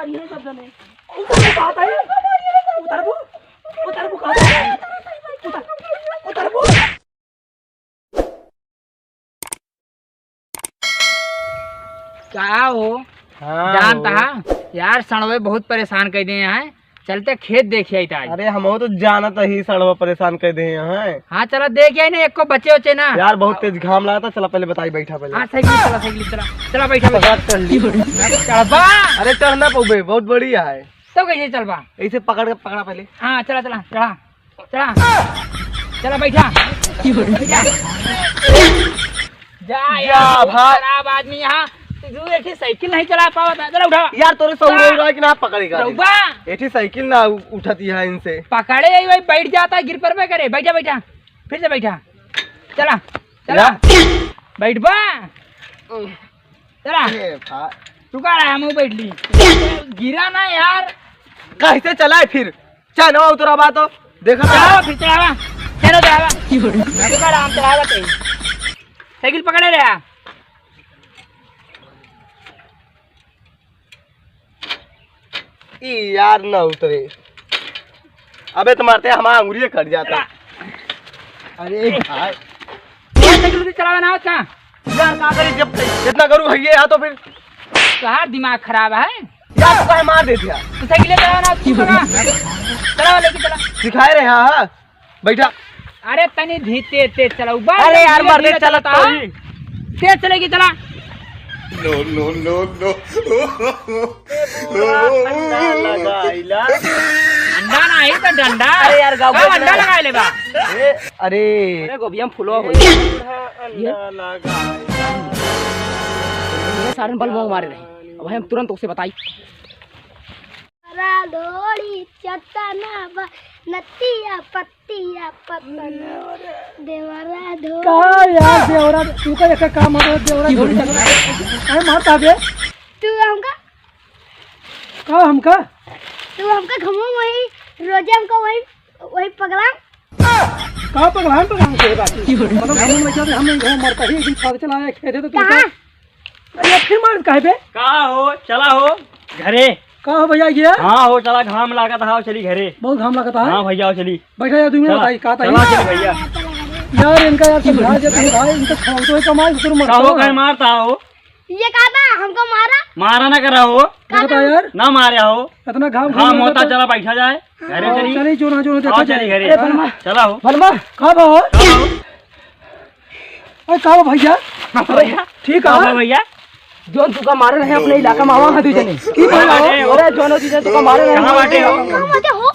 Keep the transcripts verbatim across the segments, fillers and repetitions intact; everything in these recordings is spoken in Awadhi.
अरे ये सब जने। उतरबू कहाँ ताई? उतरबू? उतरबू कहाँ ताई? उतर, उतरबू? का हो? हाँ जानता हो। है यार, सड़वे बहुत परेशान कर दिए हैं। चलते खेत देखिए आई आज। अरे, हम तो जानत ही सड़वा परेशान कर दिए हैं। हाँ, चला देख आई ना, एको बचे उचे ना। यार, बहुत तेज घाम लगा था। चला, पहले बताई, बैठा पहले। हाँ, साइकिल चला, साइकिल चला। चला, बैठा, बैठा। पकड़, चढ़ ली। चढ़बा। अरे, चढ़ ना पउबे, बहुत बड़ी है। तो कैसे चलबा? ऐसे पकड़ के, पकड़ा पहले। हाँ, चला, चला, चढ़ा। चला, चला बैठा। बैठा। जा जा यार, भाई। खराब आदमी यहाँ। तू एक ही साइकिल नहीं चला पावत है। चला उठा। यार, तोरे सौ चला। रहा कि ना पकड़ेगा? रउबा। एक ही साइकिल ना उ-, उठती है इनसे। पकड़े ही वही बैठ जाता है, गिर पर पे करे। बैठा, बैठा। फिर से बैठा। चला, चला। या। बैठबा। चला। ए भाई। तू का रहा, हम बैठ ली। गिरा ना यार। कैसे चलाए फिर? चाहे ना उतरा बा तो। देखा था। चलावा, फिर चलावा। चलो चलावा। तू का रहा, हम चलावा ते। साइकिल पकड़े रहा। ई यार ना उतरे। अबे तो मारते हमारा अंगुरिये कट जाता। अरे भाई। ये साइकिल उइकिल चलावे ना आवत का? यार का करी, जब इतना गरू है ये, या तो फिर। तोहार दिमाग खराब है। यार तू काहे मार देत है? तो साइकिल चलावे ना आवत का? चलावा, लेके चला। सिखाए रहे, हाँ, हाँ। बैठा। अरे तनी धी-, तेज, तेज चलाऊ। बस अरे यार, धीरे, मर्दे, धीरे चलत चलता। तो ही। तेज चलेगी, चला। No, no, no, no। ए बुआ, अंडा लगाइला। अंडा नाही तो डंडा। अरे यार, गाँव का में अंडा लगाए ले बा। ए, अरे। अरे गोभिया में फुलवा होई। ए बूढ़ा, अंडा लगाइला। ये सारन बलवा मारे रही। अब हम तुरंत उसे बताई। देवरा ढोरी चटना बा, नतिया पतिया पतना। देवरा ढोरी। का यार देवरा, तू का एक काम हो देवरा ढोरी चटना। अरे मार का बे? तू हमका का हमका? तू हमका घमो वही, रोजे हमका वही, वही पगला। का पगलान पगलान के बात? मतलब हम लोग क्या, हम लोग घर मरता ही, एक दिन छाप चला आया, खेते तो तू कहाँ? अरे फिर मार काहे बे? का हो, चला हो घरे। का हो भैया ये? हाँ हो, चला, घाम लागत है, चली घरे। बहुत घाम लागत है। हाँ भैया, चली। बैठा यार, दो मिनट चला, बताई, का चला, ताई? चली भैया। यार इनका यार समझा दे तू भाई, इनका खाओ तो कमाई, फिर मरता का हो, है। काहे मारता हो? ये का बा, हमको मारा? मारा ना करा हो। का देखता बा? यार। ना मारे हो। इतना घाम घाम घाम होता, लगता। चला बैठा जाए। घरे हाँ, चली। चली, जो ना, जो ना, देखा आओ, चली जाए। घरे। अरे, बलमा। चला हो। बलमा। का बा हो? चला हो। अरे, का बा भैया? भैया। ठीक है। का बा भैया? जोन तुका मारे रहे अपने इलाका में, आवा है दू जने। की भैया हो? अरे, जोन दू जने तुका मारे रहे कहाँ बाटे हो?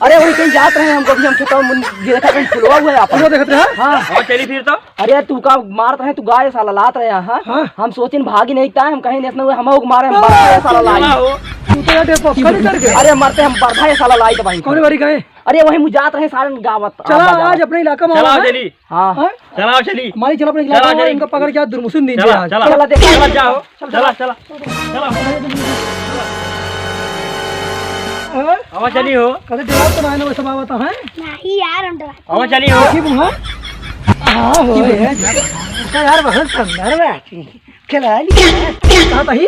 अरे, वही कहीं जात रहे हमको भी, हम खेतवा में देखा कहीं फुलवा हुआ है आपन। फुलवा देखत रहे? हाँ। और चली फिर तो। अरे तू का मारत रहे, तू गाय साला लात रहे यहाँ। हाँ। हम सोचिन भागी नहीं ता, हम कहीं नहीं, हम मारे, हम बरधा है साला लाई। चला हो। तू तो यार देखो, कल करके। अरे मरते हम बरधा है साला लाई तो भाई। कौन बारी गए? अरे वही मुझे जात रहे सारन गावत। चला, आज अपने इलाका में चला आओ, चली। हाँ। हाँ? चला, चली। हमारी चला अपने इलाका में, चली। इनका पकड़ के आज दुर्मुसन दीजिए चला, आज। चला। चला, देखा। चला, जाओ। चला, चला, चला। हाँ? आवा चली हो। कदे डरात तो ना है ना, वैसे बाबा तो है। नहीं यार, हम डराते आवा चली हो। की बुआ? हाँ, हो, है। तो यार, बहुत सुंदर बैठी। खिला ली। कहाँ तही?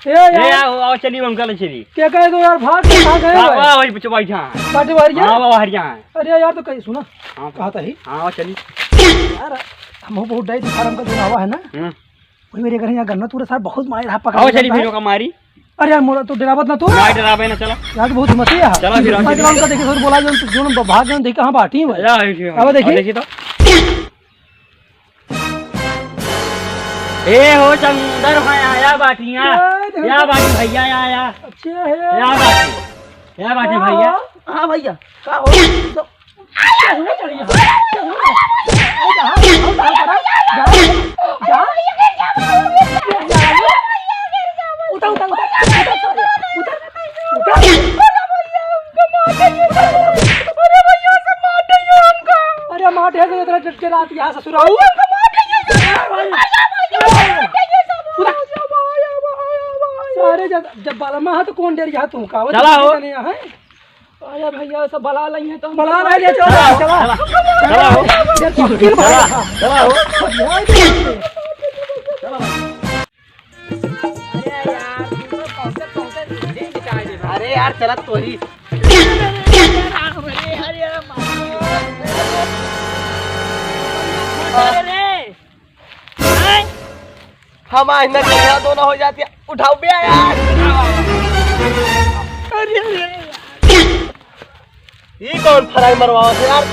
ए यार। ए, आओ, आओ, चली, हम कल चली। क्या कहे तो यार, भाग के कहाँ गए आवा, भाई? आवा, वही पीछे बैठा है। बाटे बाहर गया? हाँ, आवा, बाहर गया है। अरे यार, तो कहीं सुना। हाँ, कहाँ तही? हाँ, आवा, चली। यार, हम बहुत डाई दिखा, हमका जो आवा है ना। हम्म। वही मेरे घर यहाँ गन्ना तूरे सार बहुत मार रहा, पकड़ आओ, लेता चली, है। फिर ओका मारी। अरे यार, मोरा तो डरावत ना तू। ना डरावे ना, चला। यार, तो बहुत हिम्मत है यार। चला, फिर आओ, चली। उनका देखिए, सर बोला जो, जो भाग गए, देखिए, कहाँ बाटी है भाई। या, देखिए, अब देखिए। देखिए तो। ए हो चंदर भाई, आया बाटिया। ए, देखो। या बाटी भैया, या, या। अच्छा है। या बाटी। या बाटी भैया। हाँ, हाँ भैया। का हो? तो उठा, उठा, उठा, उठा। उठा, उठा, उठा, उठा, उठा। अरे मार दे, इतना डर के रात यहाँ ससुराल। अरे जब, जब बालमा है तो कौन डर यहाँ तुमका? वो चला तो हो। नहीं है। अरे भैया, सब बला लई है तो हम बला नहीं ले, चला, चला, चला। चला हो। ये तो वकील भाई चला, था। चला हो। अरे यार, तुम लोग कौन से, कौन से दिन बिताए दे भाई? अरे यार, चलत तो ही। हम आज ना करिया दो ना हो जाती है। उठाओ बे यार। अरे, अरे, अरे। ई कौन फराई मरवावत है यार?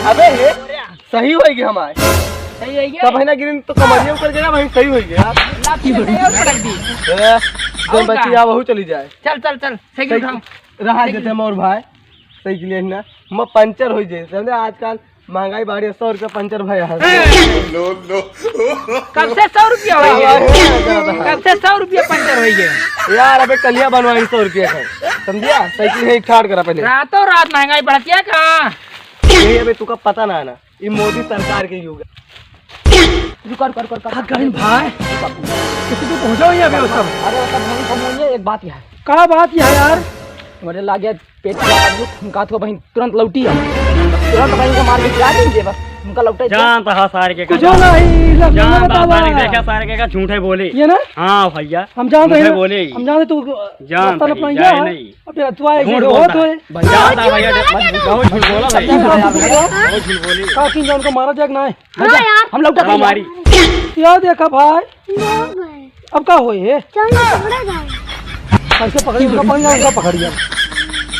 अबे हे, सही होई गया हमारे। सही होई गया? तब है ना गिरिन तो कमरिया ऊपर गया, वहीं सही होई गया यार। ना, फिर नहीं और पटक दी। ए, और जौन बची का? आ, वहू चली जाए। चल, चल, चल, साइकिल साइकिल उठाओ। रहा साइकिल। देते मोर भाई, साइकिल है ना, मैं पंचर हो जाए। समझे, आजकल महंगाई बढ़ी है, सौ रुपया पंचर भया है। No, no. कब से सौ रुपया हो गया? हाँ, हाँ, हाँ। कब से सौ रुपया पंचर हो गया? यार, अबे कलिया बनवाई सौ रुपया का, समझिया? साइकिल है, ठाड़ करा पहले। रातों रात महंगाई बढ़ती है का? यही अबे तुका पता ना है ना, ये मोदी सरकार के युग है। रुका, रुका, रुका, रुका। थक गए भाई। किसी को पहुंचाओ ये अभी वो सब। अरे, वो सब नहीं समझेंगे, एक बात यह है। का बात यह है यार? मुझे लागे पेट का आदमी हम का तो बहिन तुरंत लौटी है। तुरंत बहिन को मार के गिरा देंगे बस। उनका लौटे दे। जानता है सारे के का कुछ जानता। नहीं, लग जानता है बतावा। सारे के का, सारे के का झूठे बोले। ये ना? हाँ भैया। हम जानते झूठे हैं। बोले। हम जानते तू जानता रास्ता नहीं, अपना जाए है। नहीं। अब यार तू आए झूठ जो बोलता होत है। होए। जानता है भैया, बहुत झूठ बोला भाई। बहुत झूठ बोले। का किन जान को मारा जाए कि नहीं? हाँ यार। हम लौटा चला था। मारी। यार देखा भाई। अब का होए है? चल ना पकड़ा जाए। कैसे पकड़ी? उनका पकड़ी, उनका पकड़ी अब।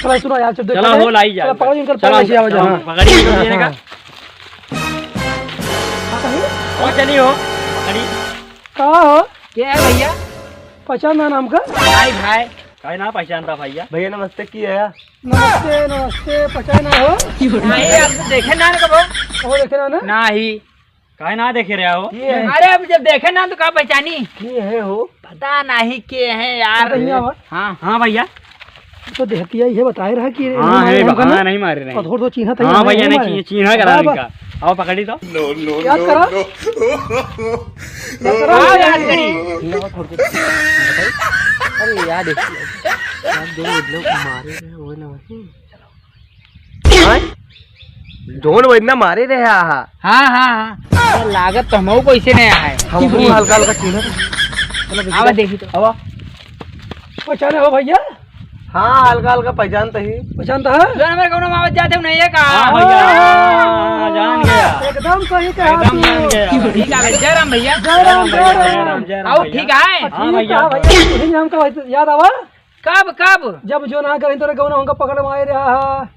चला सुना यार, चल देखा चला जाए। हो लाई जा। चला पकड़ी, उनका चला पकड़ी, आवा जा। हाँ। पकड़ी, पकड़ी, पकड़ी। हाँ। हाँ, कहीं? ओ चली हो। पकड़ी। का हो? क्या है भैया? पहचान ना नाम का? भाई, भाई। काहे ना पहचानता भैया? भैया नमस्ते, की है? नमस्ते, नमस्ते, पहचान ना हो? नहीं, आप तो देखे ना कबो। वो देखे ना ना? नहीं। काहे ना देखे रहे हो? ये है। अरे, अब जब देखे ना तो का पहचानी? ये है हो? पता नहीं के है यार। पता नहीं आवा। हाँ। हाँ भैया। तो देखतिया ये बताए रहा कि हाँ, नहीं मारे है, हमका ना। हाँ, नहीं मारे रहे। और थोड़ा, थोड़ा चीन्हा था, हाँ नहीं भैया, नहीं मारे। चीन्हा, चीन्हा करा इनका। आओ पकड़ी तो। याद करा। याद करा। हाँ, याद करी। अरे यार, देखिए। यार, दो लोग मारे रहे, वो ना वही। हाँ? जौन वो इतना मारे रहे, आहा। हाँ, हाँ, हाँ। अरे, लागत तो हमहू को इसे नहीं आए। हमहू हल्का हल्का चीन्हत। आवा देखी तो। आवा। पहचाने हो भैया? हाँ, हल्का हल्का पहचानता ही। पहचानता है? जौन हमारे कौनो मावत जाते हो नहीं है का? हाँ भैया, हाँ, जान गया। एकदम सही कहा एकदम तू। जान गया। ठीक है, जय राम भैया। जय राम, जय राम। जय राम और भैया। ठीक है? हाँ ठीक भैया। है भैया, तुझे हमका याद आवा? कब, कब? जब जो ना कहीं तोरे गौना हमका पकड़ में आए रहा है।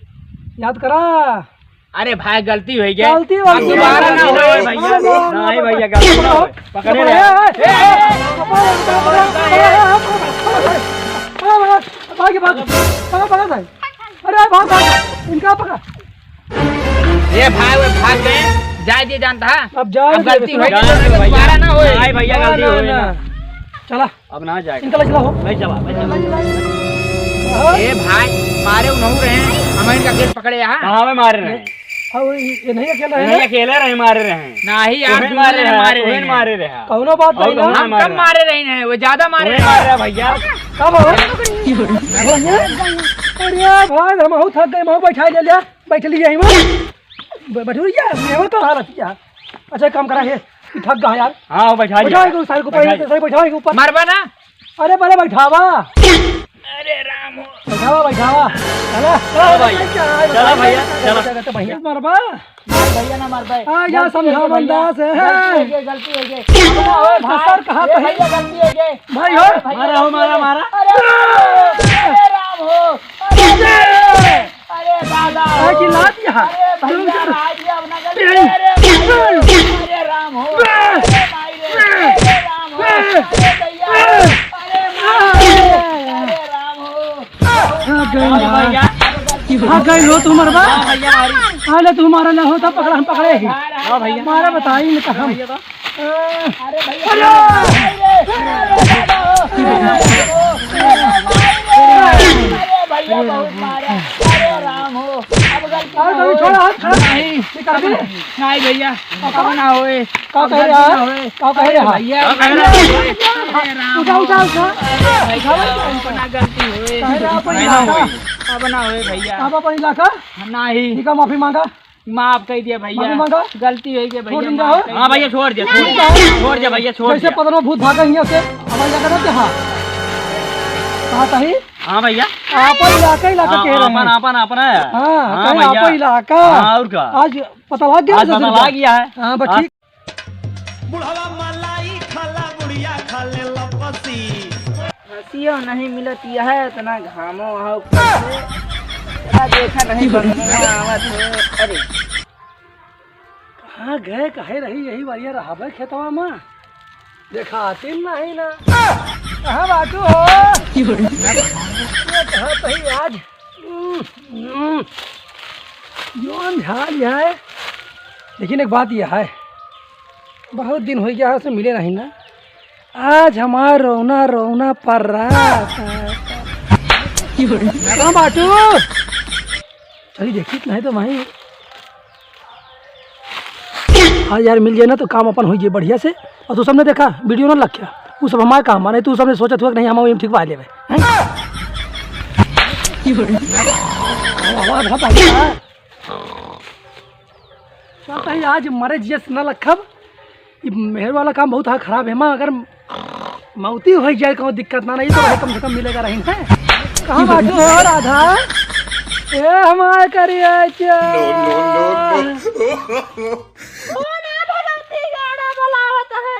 याद करा। अरे भाई, गलती हो गई। गलती हो अब गई। दोबारा ना होए भैया। ना, ना, नहीं भैया, गलती ना होए। पकड़े रहे। ए, ए, ए, भाग, भाग, भाग, भाग, भाग, भाग। अरे भाग, भाग, इनका पकड़। ए भाई, वो भाग गए। जाए दिए जानता है। अब जाए अब दे गलती भैया। हो गई, जाए दे भैया। दोबारा ना होए। नहीं भैया, गलती ना, हो गई ना। ना। चला। अब ना जाएगा। इनका ले चला हो। नहीं चला, नहीं चला। ए भाई, मारे उनहू रहे हैं, हम इनका गेट पकड़े यहाँ। कहाँ में मारे रहे हैं? हाँ, वो ये, ये नहीं अकेला है नहीं ना? अकेले रहे, मारे रहे हैं। नहीं यार, तुम्हें दोनों मारे जने रहे, मारे तुम्हें रहे हैं। मारे रहे हैं। कौनो बात और नहीं ना। तुम्हें हम मारे कम रहे हैं। मारे रहे हैं, वो ज्यादा मारे तुम्हें रहे मारे हैं। रहे हैं भैया। कब हो? अरे भाई, हम हूँ थक गए, हम हूँ बैठा ले लिया, बैठ लिया ही वो। ब-, बैठू यार, ये वो तो हालत यार। अच्छा, एक काम करा है, तू थक गया यार। हाँ, वो बैठा लिया। बैठा है, सारे को बैठा पहले है। सारे बैठा है ऊपर। मारबा ना? अरे, पहले बैठावा। अरे राम हो। बैठावा, बैठावा। चला, चला भाई। चला भैया, चला। चला, चला, चला, भैया। मारबा। नहीं भैया, ना मार भाई। आ, या गलती हो गई समझावन भैया। दास है। गलती हो गई, गलती हो गई। अपना हो ए, भाई। सर, कहाँ ए, पे? भैया, गलती हो गई। भाई हो। अरे भाई, मारा हो, गलती हो मारा, गई। मारा। अरे, अरे राम हो। अरे, अरे दादा हो। भाई की लात यहाँ। अरे भैया, भाई, ये अपना गलती। अरे, अरे राम हो। अरे माई रे। अरे राम हो। अरे भैया। अरे माई रे। अरे राम हो। भाग गए हाँ यार। भैया। भाग गए हो तुम, मरबा। हाँ भैया, मारी। हाँ, ले, तू मारा ना होता, पकड़ा, हम पकड़े ही। हाँ भैया। मारा बताई नहीं तो हम। अरे भैया। अरे! अरे भैया, बहुत मारा। अरे राम हो। अब गलती अरे, ना कभी होए। छोड़ा, हाथ छोड़ा। नहीं। ये कर दे। नहीं भैया। अब ना होए। का कह रहा है? ना होए। का कह रहा है? भैया। अरे राम उठा, हो। उठा, उठा। अरे भैया, अपना गलती होए। कह रहा अपन नहीं इलाका। होए। अब ना होए भैया। अब अपन इलाका? नहीं। ठीक है, माफी मांगा। माफ कर दिया भैया। माफी मांगा। गलती हो गई भैया, छोड़ दिया माफ हो? कर हाँ दिया। भैया, छोड़ दिया, छोड़ दिया। छोड़ दिया भैया, छोड़ जैसे दिया। पदमा भूत भागा हियां से, हमारे इलाका ना हाँ। हाँ, सही। हाँ भैया। आपन इलाका, इलाका हाँ, कह रहे आपन, हैं। आपन, आपन है। हाँ, हाँ कहे भैया। आपन इलाका। हाँ, और का? आज पता लग गया आज ना पता तुमको? लग गया है। हाँ, बस हाँ। ठीक। बुढ़वा मलाई खाला, बुढ़िया खाले लपसी। हंसियो नहीं मिलत यह, इतना घामो है ऊपर से। चला देखा नहीं, बंधुआ आवत है। अरे। कहाँ गए, काहे रही, यही बारिया रहबे खेतवा में? देखाती नहीं ना। कहाँ बाटू हो? ये कहाँ पे ही आज? हम्म, हम्म। जौन झाल जाए। लेकिन एक बात यह है, बहुत दिन हो गया है, उससे मिले नहीं ना। आज हमार रोना रोना पर रहा। कहाँ बाटू? चली देखी, नहीं तो वहीं। हाँ यार, मिल जाए ना तो काम अपन हो जाए बढ़िया से। और तू सबने देखा, वीडियो ना लग गया, वो सब हमारे काम आने। तू सबने सोचा था कि नहीं, हम वही ठीक पा लेवे, हैं? आवाज बहुत आ गया है। चलता ही आज मरे जियस ना लखब। ये मेहर वाला काम बहुत हा खराब है माँ, अगर मौती हो जाए, कोनो दिक्कत ना, नहीं तो भाई कम से कम मिलेगा रही है। कहाँ बाटू हो राधा? ए हमार करिया चा। कौन है भगवती गाड़ा बुलावत है?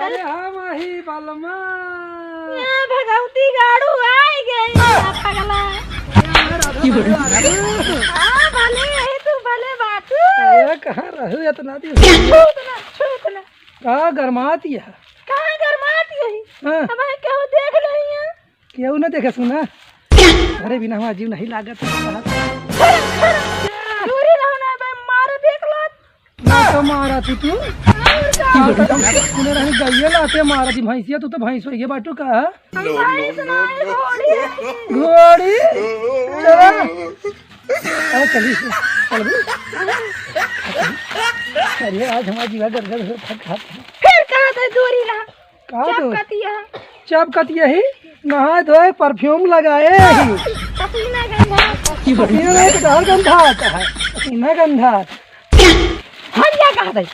अरे हम ही बलमा। ए भगवती गाड़ू आई गई, पगला। हाँ, भले यही तू भले बाटू। अरे कहाँ रहू इतना दिन? छूत ना, छूत ना। का गरमात यह? कहाँ गरमात यही? हाँ। अब केहू देख नहीं है। केहू ना देखे सुना। अरे बिना हमारा जीव नहीं लागत। दूरी रहो ना बे, मारो देख लो। ना तो मारा तू, तू। और का? ना तो सुने रहे गइये लाते मारा थी भैंसिया, तू तो भैंस हो ये बाटू का? हम भैंस ना है, घोड़ी है। घोड़ी? चला। अरे चली, चल बे। अरे आज हमारा जीवा गदगद हो, थक, थक। फिर कहाँ थे दूरी ना? का चप दो? कतिया। चप कतिया ही? नहाए धोए, परफ्यूम लगाए ही। पसीना गंधा। पसीना नहीं तो डर गंधा आता है। पसीना गंधा। हम क्या कहा दे?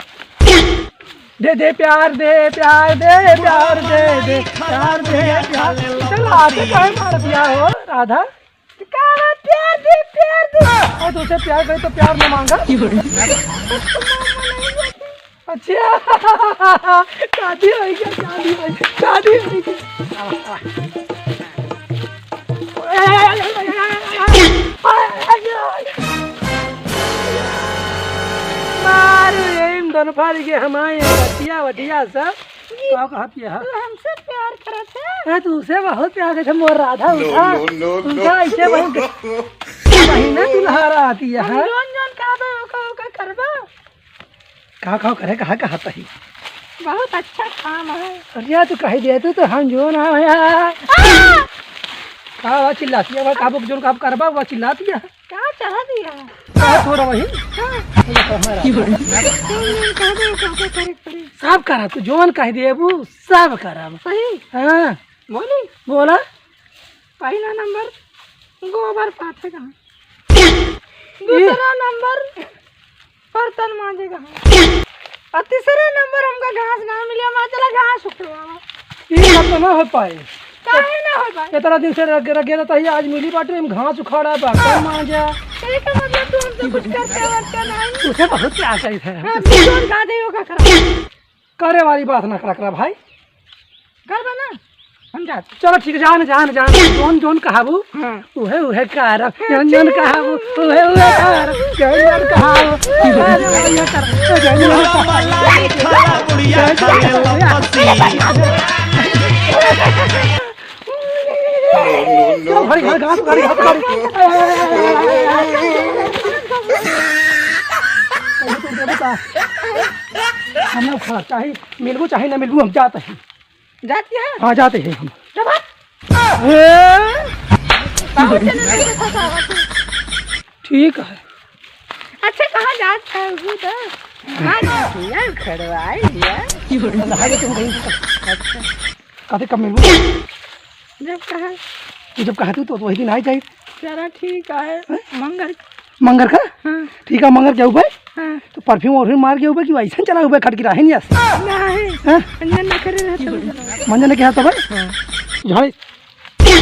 दे दे प्यार, दे प्यार, दे प्यार, दे दे प्यार, दे प्यार। चल, आते काहे मार दिया हो, राधा? का बात, प्यार दे, प्यार दे। और तुझसे प्यार करे तो प्यार न मांगा। अच्छा, शादी होई क्या? शादी होई, शादी होई क्या? मारू यही में दोनों फाड़ के हमारे बतिया वटिया सब। का कहत ये है? तू हमसे प्यार करत है? हाँ, तू उसे बहुत प्यार करत है, मोर राधा उठा। No, no, no, उठा, no। ऐसे बहुत महीना दुल्हारा आती है, हम हाँ? जौन जौन कहबे, ओका, ओका करबा। का, का करे, कहा, कहा तही? बहुत अच्छा काम है। अरे यार, तू कही दे, तू तो हम जौन है, हाँ। आ! का हुआ चिल्लाती है, वो काबू जौन काम करबा, वो चिल्लाती है। का चाह दिया? का थोड़ा वही? हाँ। बोला तो हमारा। तुम लोग कह दो, का, का करे, करे। सब करा, तू जौन कह देबू, सब करब। सही? हाँ। बोली? बोला। पहला नंबर गोबर पाथे कहाँ? दूसरा नंबर बर्तन मांजे कहाँ? और तीसरा नंबर हमका घास ना मिले, हमारा चला घास उखड़वावा। ये सब तो ना हो पाए। काहे ना हो पाए? इतना दिन से रख, रख गया था, आज मिली बाटे, हम घास उखाड़ा, बर्तन मांजा। यही का मतलब तू हमसे कुछ करते वरते नहीं? उसे बहुत प्यार करी थे। हाँ, तू जोन गा दे, ओका करा। करे वाली बात ना करा, करा भाई। करबा ना, हम जात। चलो ठीक है, जान, जान, जान, जोन, जोन कहाबू, हाँ। उहे, उहे करब, जोन, जोन कहाबू, उहे, उहे करब, जोन, जोन कहाबू, उहे, उहे करब, जोन, जोन कहाबू। घड़ी, घड़ी, घड़ी, घड़ी। हमने उखाड़ा, चाहे मिलबू, चाहे ना मिलबू, हम जाते हैं। जाती है? हाँ, जाते हैं हम। जब आप ए? बाबू चले गए थे फंसावा से। ठीक है। अच्छा, कहाँ जात है वो तो? हाँ, जाती है, खड़वाई है। कहाँ गए तुम कहीं? अच्छा। कहते कब मिलबू? जब कहा। तू जब कहा तू तो वही दिन आ जाए। चला ठीक है। हैं? मंगर मंगर का? हाँ। ठीक है, मंगर के उबे? हाँ। तो परफ्यूम वरफ्यूम मार के उबे कि वैसे चला उबे खटकी रहे नहीं आस? नहीं। हाँ? मंजन न करे रहता हूँ। मंजन ने कहा तो भाई? हाँ। झाड़े।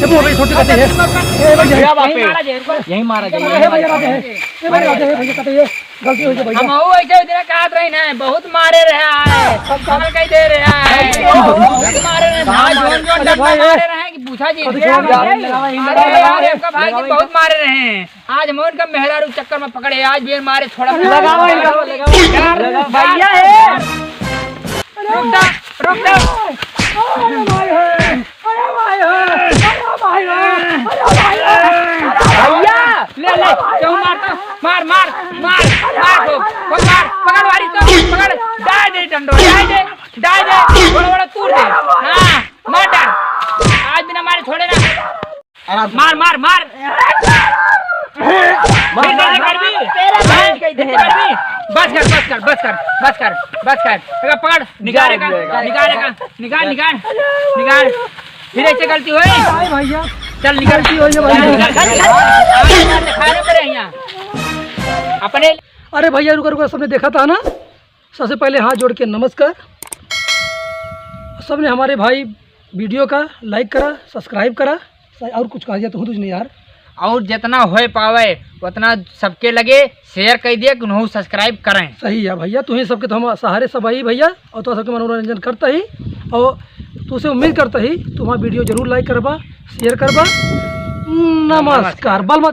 ये बोल रही छोटी कहते हैं। ए भैया, क्या बात है? यहीं मारा जाए, यहीं मारा जाए, ए भैया, राधे, ए भैया, राधे, ए भैया, कहते हैं, गलती हो गई भैया। हम वो ऐसे उधर कहत रही ना, बहुत मारे रहा है, सब कमल कहीं दे रहा है, बहुत मारे रहे हैं, भाई, जोन जोन डंडा मारे रहे हैं कि पूछा जी। अरे यार, आपका भाई जी बहुत मारे रहे हैं। आज हम उनका मेहरारू चक्कर में पकड़े, आज भी मारे छोड़ा। लगाओ इनका, लगाओ। यार, भैया है। रुक जा, रुक जा। अरे भाई है, अरे भाई है, अरे भाई है, अरे भाई है। भैया, ले, ले, क्यों मारता? मार, मार, मार, मार को, को मार, पकड़ वाली को, पकड़, डाल दे डंडो, डाल दे, डाल दे, बड़ा, बड़ा तूर दे। हाँ, मार डाल। आज बिना मारे छोड़े ना। मार, मार, मार। फिर कैसे करबी? तेरा हाँ? बहन कह दे। कैसे करबी? बस कर, बस कर, बस कर, बस कर, बस कर। पकड़, पकड़। निकाल जाएगा, निकाल जाएगा। निकाल, निकाल, निकाल। फिर ऐसे गलती होई? नहीं भैया। चल, निकाल। गलती होई है भैया। निकाल, निकाल। खाने पड़े यहाँ। अपने अरे भैया, रुका, रुका, सबने देखा था ना? सबसे पहले हाथ जोड़ के नमस्कार। सबने हमारे भाई video का like करा, subscribe करा। और कुछ कहा जाए तो कुछ नहीं यार। और जितना होए पावे उतना सबके लगे share कर दिए, उन्हों subscribe करें। सही है भैया, तुम्हें सबके तो हम सहारे सब आई भैया, और तो सबके मनोरंजन करता ही, और तुझसे उम्मीद करता ही तुम्हारा video जरूर like करबा, share करबा। नमस्कार। नमस्कार। बल